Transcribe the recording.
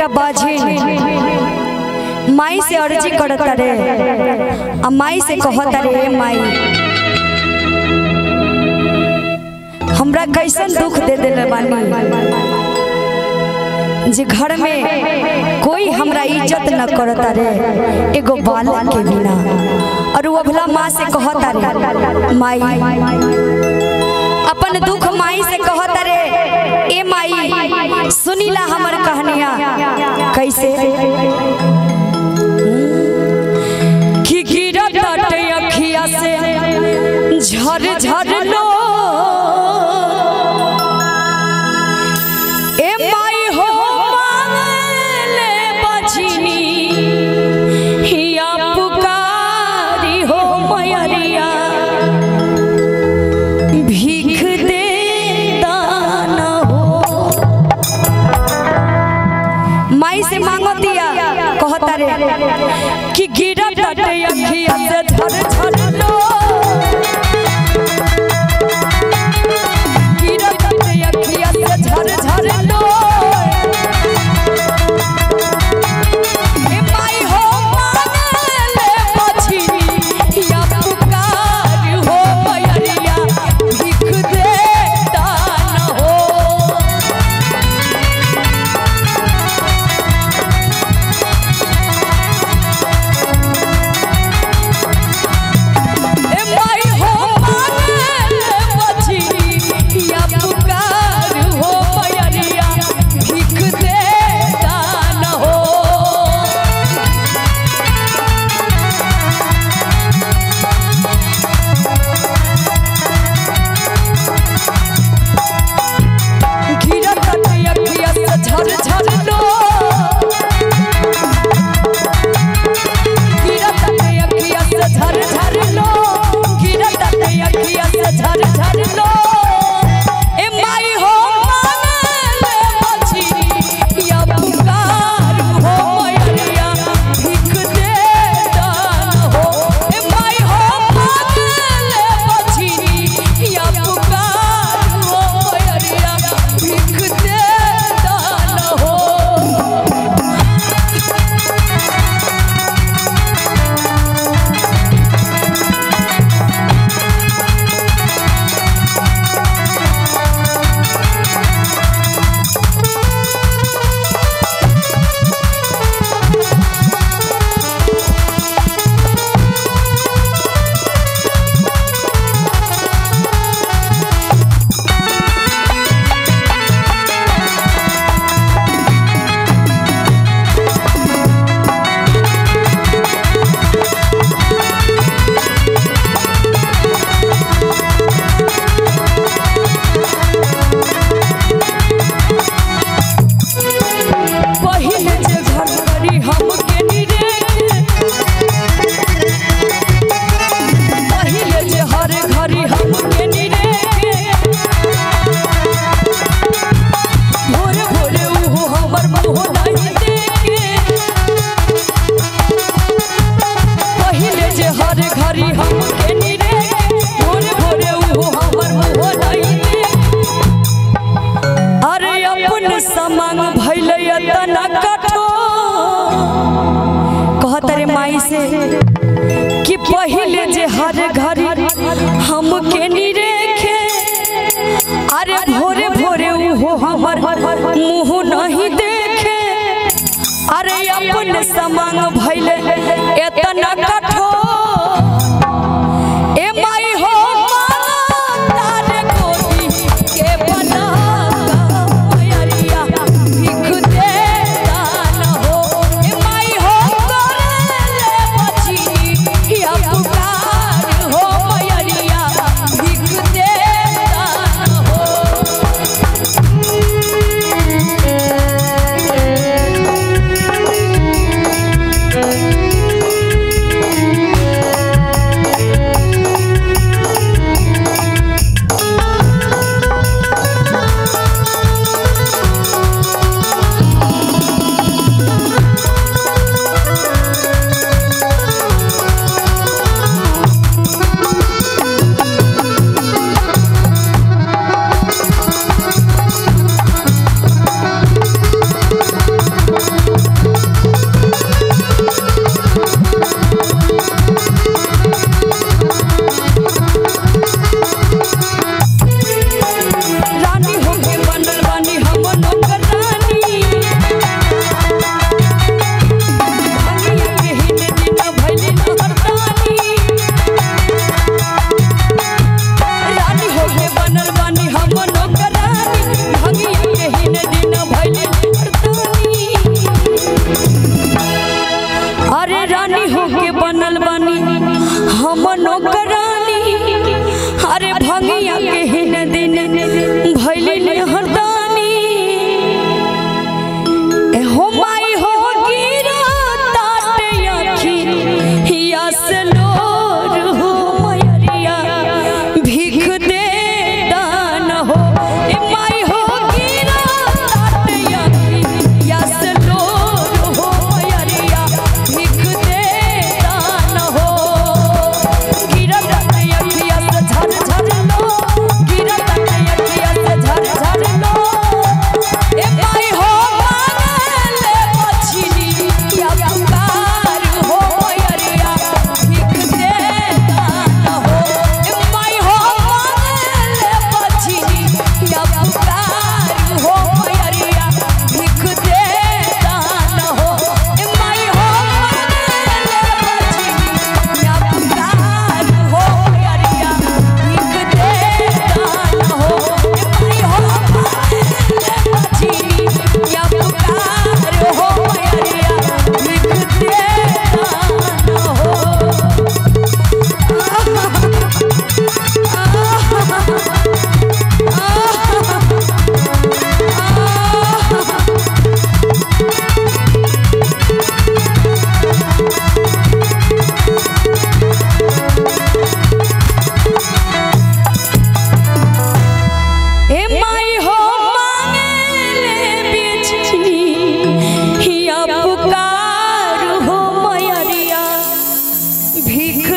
बेटा बाझिन माई से अर्जी करता रे आ माई से कहता रे, ए माई हमरा कैसन दुख दे देले बानी जे घर में कोई हमरा इज्जत न करता रे एगो बालक के बिना। और वो अभला माँ से कहता रे, माई अपन दुख माई से कहता रे, ए माई सुनीला हमर कहानिया कैसे कि गिरत अखिया से झर झर लो, ए माई हो मांगले बझनी हिया पुकारी हो मयरिया भीख दे दाना हो। माई से मांगतिया कहता रे कि गिरत अखिया से झर झर लो, गिरत अखिया से झर झर लो, ए माई हो मांगले बझनी हिया पुकार हो मयरिया भीख दे दाना हो। ए माई हो मांगले बझनी हिया पुकार हो मयरिया भीख दे दाना हो। गिरत अखिया से झर झर लो, गिरत अखिया से झर झर लो, गिरत अखिया से झर झर लो, ए माई हो मांगले बझनी हिया पुकार हो मयरिया भीख दे दान हो। ए माई हो मांगले बझनी हिया पुकार हो मयरिया भीख दे दान हो। पहिले जे घर करी हमके निरेखे, पहिले जे हर घड़ी हमके निरेखे, भोर भोर उहो हमर मुँह नहीं देखे, पहिले जे हर घड़ी हमके निरेखे, भोर भोर उहो हमर मुँह नहीं देखे। अरे अपन समांग भइले एतना कठोर, कहत रे माई से कि पहिले जे हर घड़ी हमके निरेखे, अरे भोरे भोरे उहो हमर मुँह नहीं देखे, अरे अपन समांग भइले एतना कठोर, ए माई हो माता रे गोदी के बना मयरिया भीख दे दान हो। ए माई हो करले बझनी हिया पुकार हो मयरिया भीख दे दान हो। भीख